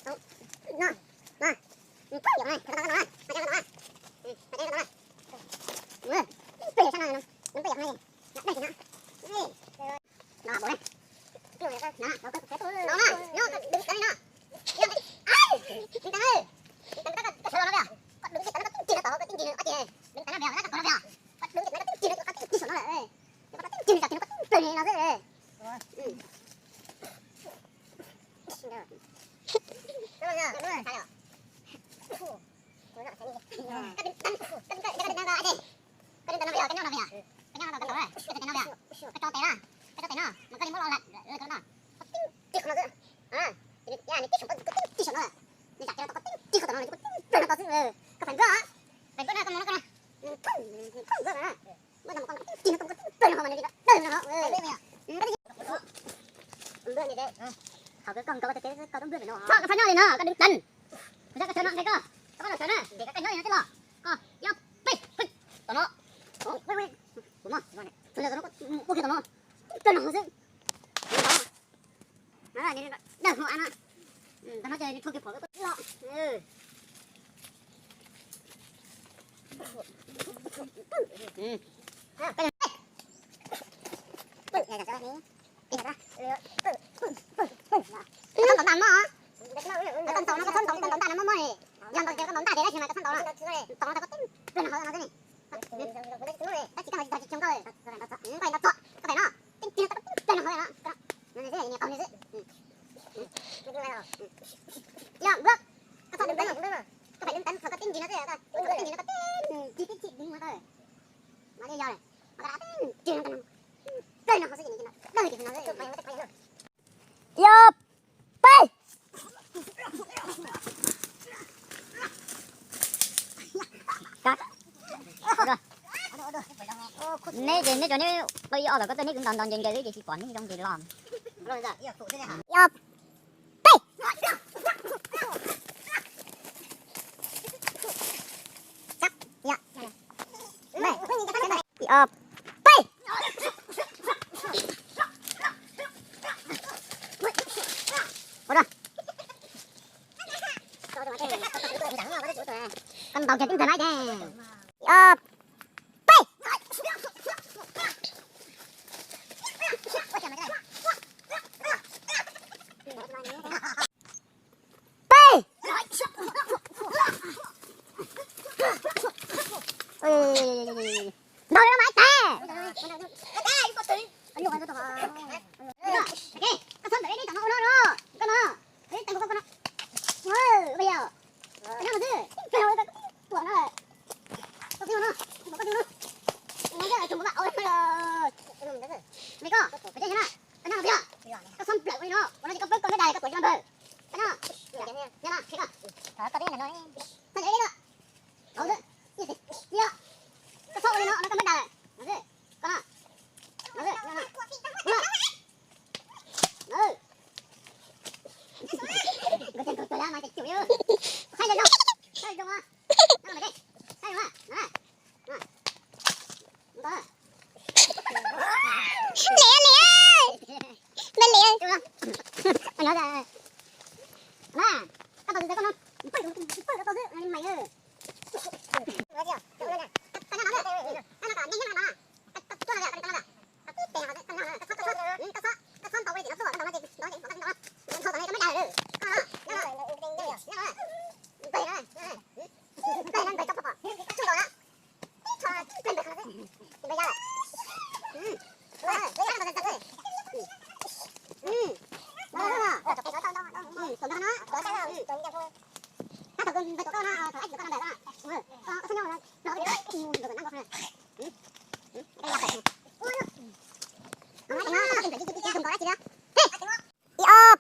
Koj txhob nyob li no, koj deev teev. Koj txhob nyob li no, koj deev teev. Koj yog peb, tom no. Tom no, tom no, tom no xwb. Dawb hau av no. Tau no ces thua kiag phom los. Tau ntau ntau no. Tau ntau no, tau ntau, tau ntau ntau no mob mob li. Yog ntau ces tau ntau ntau ces tab sis mas tau ntau no. Ntau no tau koj tib pliag no hauv no xwb ne. Tab sis koj mas tsis tau tsis tsoo koj, koj ntau txog, koj ntau txog, koj pem no. Tib pliag no tau koj tib pliag no hauv no. Yog npawg, koj txhob deev teev, koj pem deev teev txog koj tib pliag no xwb, koj tib pliag no koj tib pliag tib pliag no tau. Mas li yog li, mas koj tib pliag no, pliag no hauv xwb ces dawb li no xwb. Yog peb. Neb ces neb cov neb ua ib ob tom koj tej neb kwv ntaus ntaus nce nce xwb ces tsis pom neb zoo ces los. Yog peb. Yog peb. Ua rau. Koj ntaus kiag tib ntag na ces. Ob peb. Peb. Ntaus li no mas ib tag. Koj txhob ntaus li no, ua no no, koj no. Ib tag koj no. Ua li no xwb, ib tag no koj tuam no. Koj twb no, koj twb no. Ua no koj tsis muaj vaj au no. Me koj, peb cov na, koj nyob no peb, koj txhob nplawm ua li no, ua no ces koj peb koj nyob dag koj tuam tsis npawg. Koj nyob, nyob no, koj, koj twb no. Txhob ntaus li no. Hauv xwb, koj txhob ua li no, no koj npawg dag. No xwb, koj no. No xwb, no, no. No. Nkawd ces nkawd tuag lawm mas ces cum li. Saib zoo, saib zoo, saib zoo, saib zoo. Liam, liam, npawg liam. Ib ob peb. Ua rau rau. Peb. Los rau tus hauv nej txhob deev txhob ntes li. Ib ob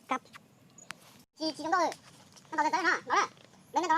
peb. Tsis, tsis zoo nkauj. Koj ntaus tawv no, ntaus na. Lawv ntaus no.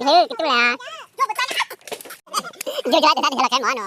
Hu, koj cub las. Yog cov dab tsis yog los khav mov no.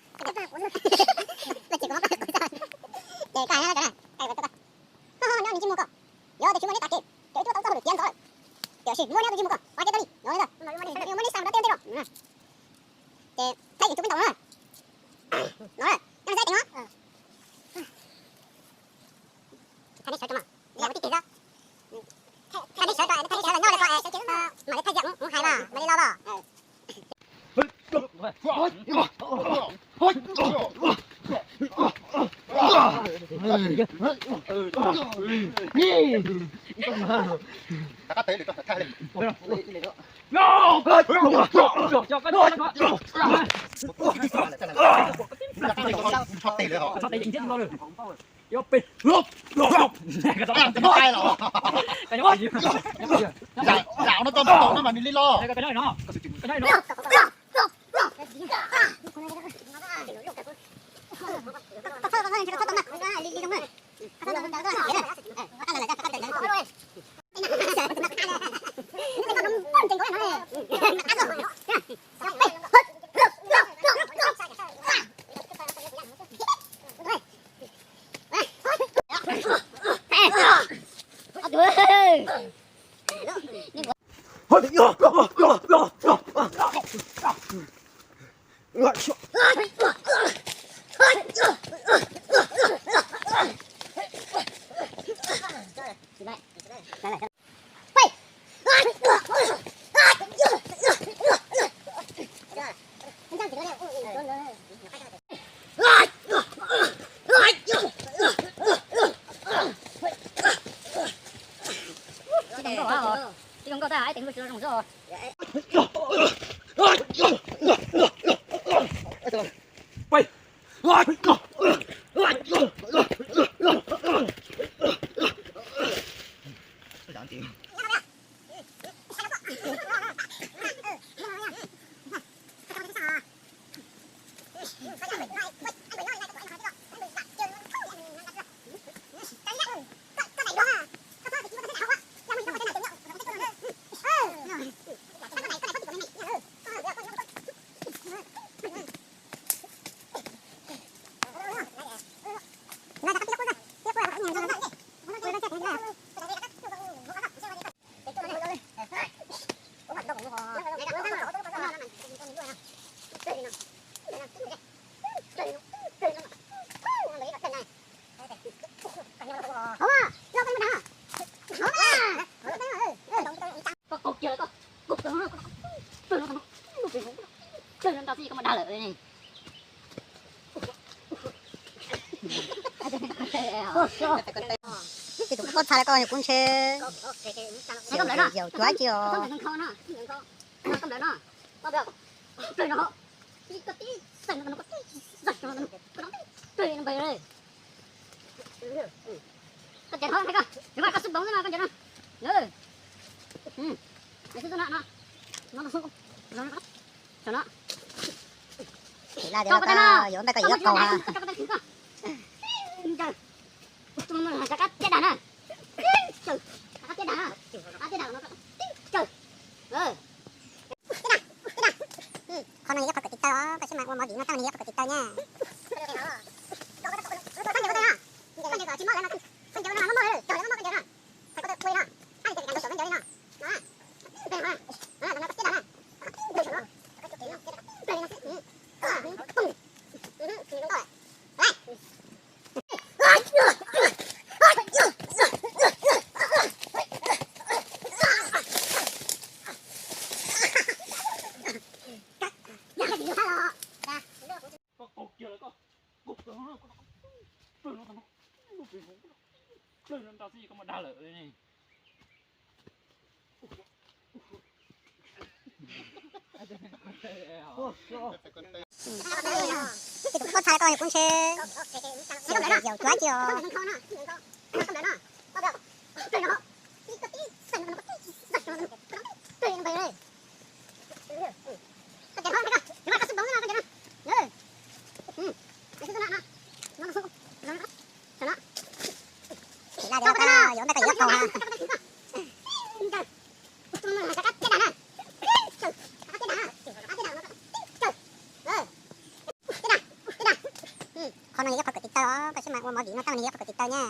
Ces koj, koj, koj, koj, koj, koj, nyob nws tsis mus koj. Yog tias tsis muaj neb tas kev, ces wb twb tau txoj hauj lwm tiav ntxov lawm. Tiam sis muaj neb tus tsis mus koj, ua tiav tau li, no, muaj neb xa mus rau teb ntej los. Ces thaij YouTube peb ntaus no. No, nyob nws saib teev no. Thaij neb sawv rau mas, yog ua tib kev xwb. Thaij neb sawv rau, thaij neb sawv los nyob li ko, mam li thaij tias mus hais mas mam li los los. Zaum no tau tau no mas nws li los. Tsis zoo nkauj tag, ib teev nkaus tsis zoo zog. Koj qaug kiag lawm, koj qaug kiag lawm, koj dag lawm. Tus koj txhaj lawm koj yuav kub ntshe. Yaum cuab ci os. Lam tias koj yuav npaj koj yuav lab kaus ha. Qhov no yog qhov kawm tij taw os, koj sib mam ua mov vim no tag nws yog qhov kawm tij taw nha. Koj qaug kiag lawm, koj qaug kiag lawm, koj dag lawm. Koj txhaj koj yuav kub ntshe. Yaum cuab ci os. Lam tias koj yuav npaj koj yuav lab kaus ha. Qhov no yog ib qhov kawm tij taw os, koj sib mam ua mov vim no tag nws yog qhov kawm tij taw nha.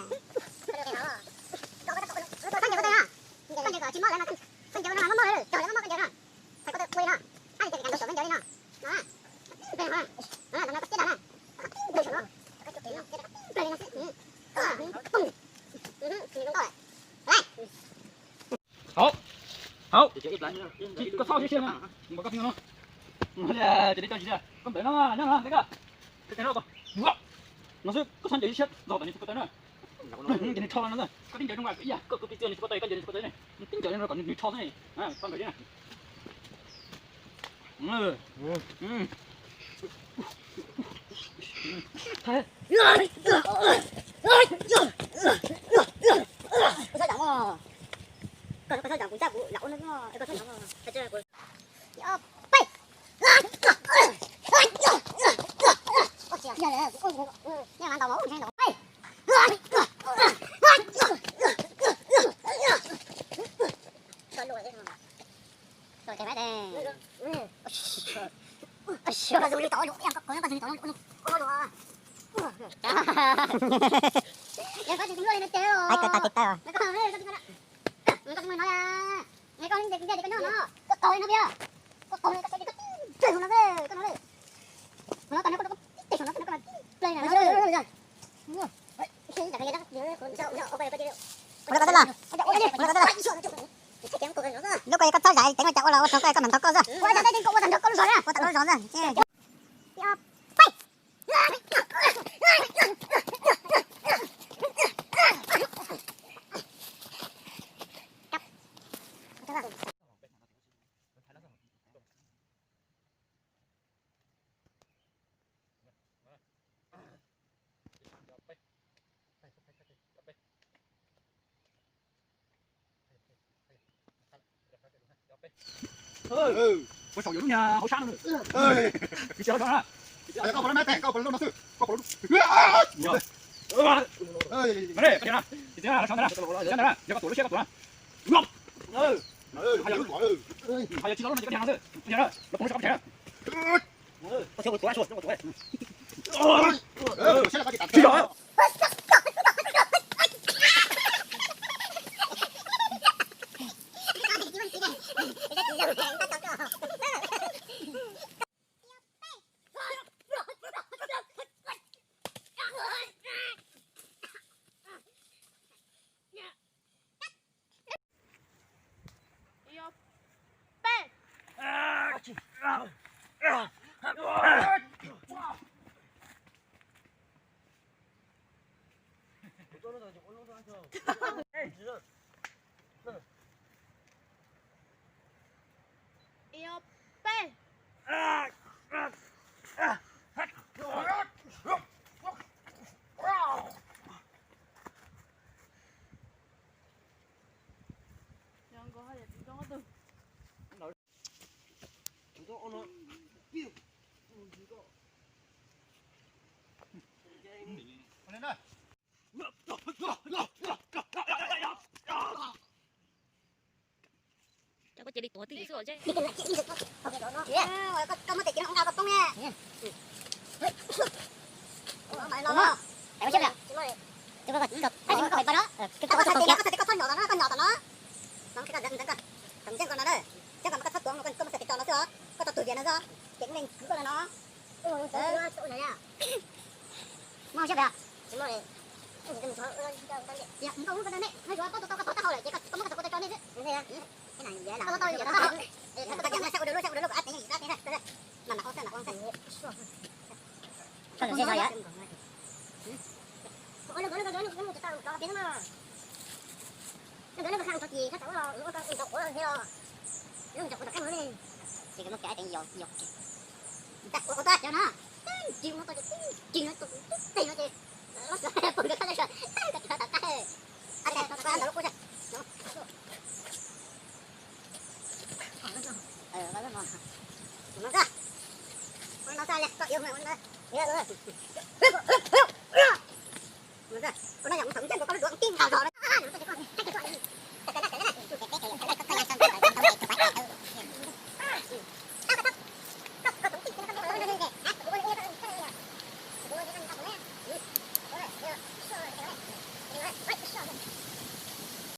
Hauv, hauv, koj txhob siab siab na, npam koj txiv no, ces li cov tsis tiag, koj nplawm no, nyob no, nyob no, no xwb koj txhob ncaws siab siab txog tom niag txiv ko taw na. Ces nws rho no, koj tib ncaws zoo nkaus ib yam koj kwv tij txiv niag txiv ko taw, koj ncaws niag txiv ko taw ne, tib ncaws zoo nkaus kom nws rho xwb ne, txhob ncaws siab na. Ais koj tsis tau tij taw. Lub ko yog koj txhob zais, ceev cov ua los ua rau koj, koj mam nrog koj xwb. Ua tau lub zog xwb. Ua saum yuav lub niag hauv sab no. Tsis tsis hauv sab na. Koj pom lub no xwb, koj pom lub no. Tsis tsis na, sab ntawd na, sab ntawd na, yog koj tuav lub siab koj tuav na. Hos yog tsis tau lub no ces koj dhia no xwb, los poob lub sab pov tseg na. Tsis yog. Cov koj cia li tuav twj ywm xwb os. Koj muab tes kiv no ua nkauj koj poob ne. Koj txhob nyom tom no, koj nyom tom no. Tom ntej ko no, koj txhob tuav, koj muab tes tso no xwb os. Koj tau tus vias no xwb os, ces kuv leej kwv koj no no. Muaj siab pes. Nkauj ub, koj tau nej, no yuav koj tau koj tau hau lawm ces koj muab koj tau koj tso nej xwb. Koj tau tau yuav koj tau hau. Koj tau saib ua dua lub, saib ua dua lub kom ab teev, ab teev. Mam mam ua xwb, mam ua xwb. Ces muab kev ab teev yos yos. Ua ua ua ua no. Tig no tau ces tig no tau, tig no ces los pom nkawd koj tau sawv, koj tau tas qab. Ab teev ntawd lub qub. Ua no xwb, ua no xwb, ua no yog mus thaum ntej nkaus koj lub duav tib nqaus zog no.